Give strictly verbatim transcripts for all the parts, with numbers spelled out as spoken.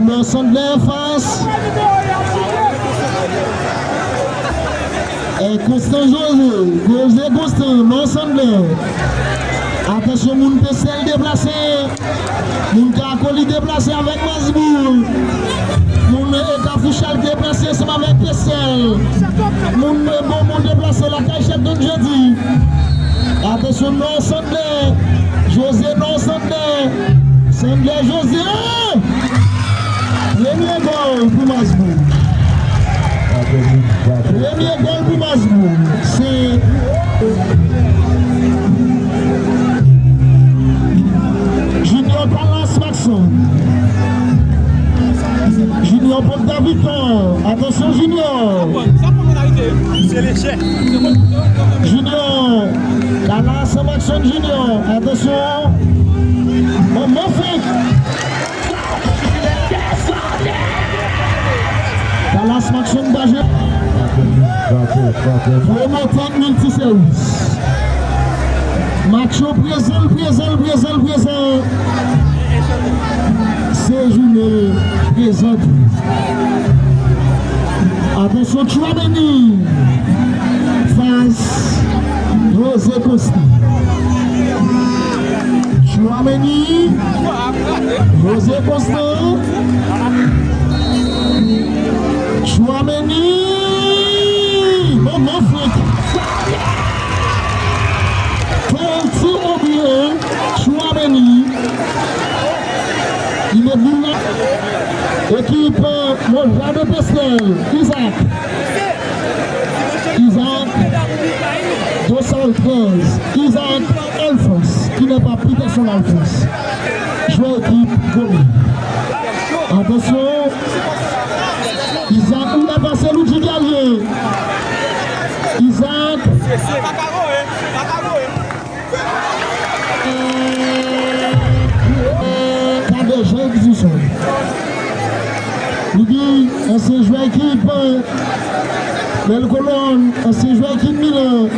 Nò Sandlè fas. Eh, Constant José, José Constant, Nò Sandlè. Atansyon, moun Pestèl deplase. Moun Kakoli deplase avèk Masboul. Moun, eh, Kafou Chal deplase ansanm avèk Pestèl. Moun, eh, Bonbon deplase lakay Chèk Don Jodi. Atansyon, Nò Sandlè. José, Nò Sandlè. Sandlè José. Premye gòl pou Masboul. Premye gòl pou Masboul. Se Junior Talas Maxon. Junior Pogda Victor. Atansyon, Junior. Junior. Talas Maxon Junior. Atansyon. Manman fèk. Talas Maxon pa jwe. Promotè Miltisèvis. Match yo prezan, prezan, prezan, prezan. Se jounen prezan tou. Atansyon, Tchouameni fas José Constant. Tchouameni, José Constant. Tchouameni, manman fèk. Penalti oubyen Tchouameni. Li met boul la. Ekip Mojade Pestèl, Isaac. Isaac, Dosal trèz, Isaac Alphonse, ki n'est pas Peterson Alphonse. Jwè ekip Gomi. Atansyon, Isaac, ou la pase Luigi Guerrier. Isaac. Kadè Jean Exuson. Li di, ansyen jwè ekip Bèl Kolòn, ansyen jwè ekip Milan,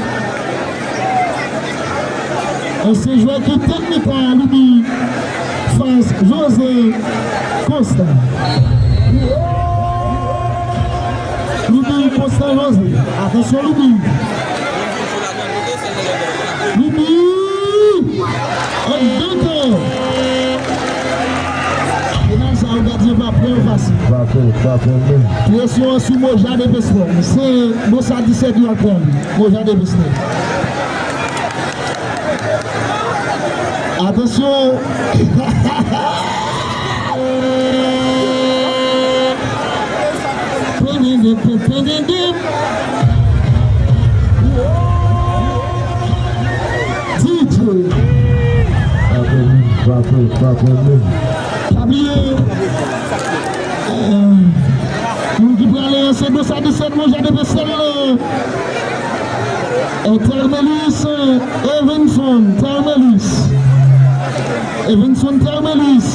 ansyen jwè ekip Teknika, li di, fas José Constant. Li di, Constant José. Atansyon, li di. Bibi! Anndan kò! Penal sa yo gadyen pa pran yo fasil. Pa pran, pa pran menm. Presyon an sou Mojade Pestèl. Se Dosa disèt yo ap pran li. Mojade Pestèl. Atansyon! D J. Pa bliye, eh, moun ki prale an se Dosa disèt, Mojade Pestèl. Eh, Termelus, eh, Evenson, Termelus. Evenson, Termelus.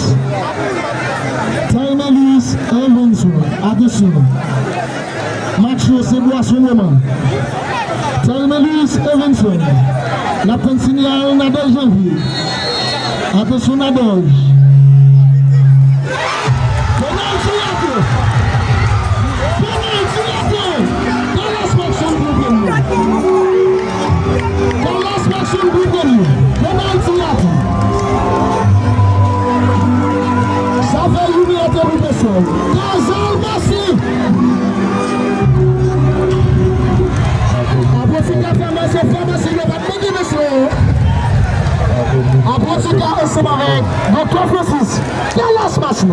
Termelus, Evenson. Atansyon. Match yo se bwason moman. Termelus, Evenson. N ap tann sinyal Nadège Janvier. Atansyon, Nadège. Penalti rate! Penalti rate! Dallas Maxon pou premye. Dallas Maxon pou premye. Penalti rate. Sa fè youn rate pou Pestèl. Cazal Maxi. Apre fika fè mase, fè mase, yo pa t mande mesye yo. Apre fika ansanm avèk Doktè Francis. Dallas Maxi.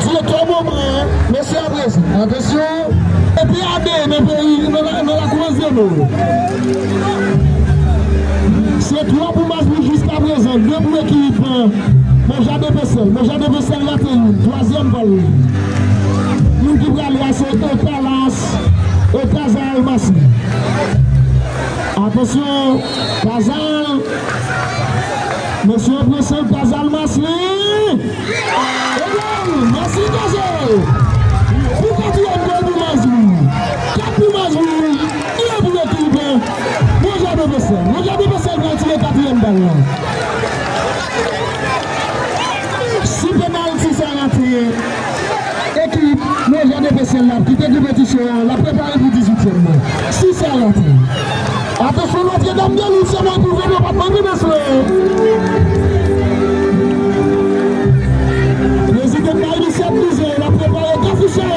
Direktè Bonbon, mesye, aprezan. Atansyon. Epi ade nan peyi, nan la, nan lakou Anzyano. Se twa pou Masboul jiskaprezan, de pou ekip, eh, Mojade Pestèl. Mojade Pestèl rate youn, twazyèm pa l. Moun ki prale a se Otalas, Otazal Masli. Atansyon, Tazal. Mesye, pran san Tazal Masli. Ebyen, Masli gaze. Pou katriyèm gòl pou Masli. Kat pou Masli, de pou ekip Mojade Pestèl. Mojade Pestèl pral tire katriyèm bal la. Si penalti Ki te konpetisyon an, l ap prepare pou dizuityèm nan. Si sa rate. Atansyon, Notre Dame de Lourdes, se mwen pou vre, pa t manke nan swen. Prezidan Maïlis ap bouje, l ap prepare kafouchè.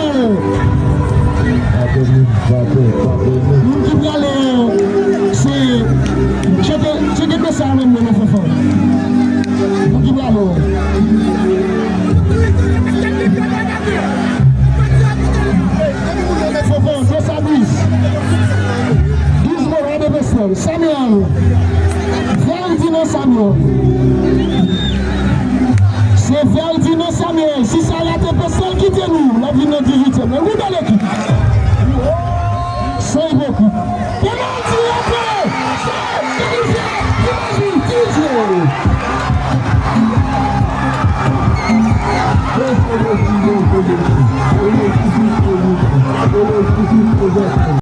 Moun ki prale an, se tcheke, tcheke mesaj la menm nan fanfan. Moun ki prale an. Fofo, Dos Amis. Douze Moran de Pestèl. Samuel. Ferdinand Samuel. Se Ferdinand Samuel. Si sa rate, Pestèl kite nou. L ap vin nan dizuityèm. Yon gwo bèl ekip. San ipokrit. Penalti rate! Se kalifye! Imajin, D J!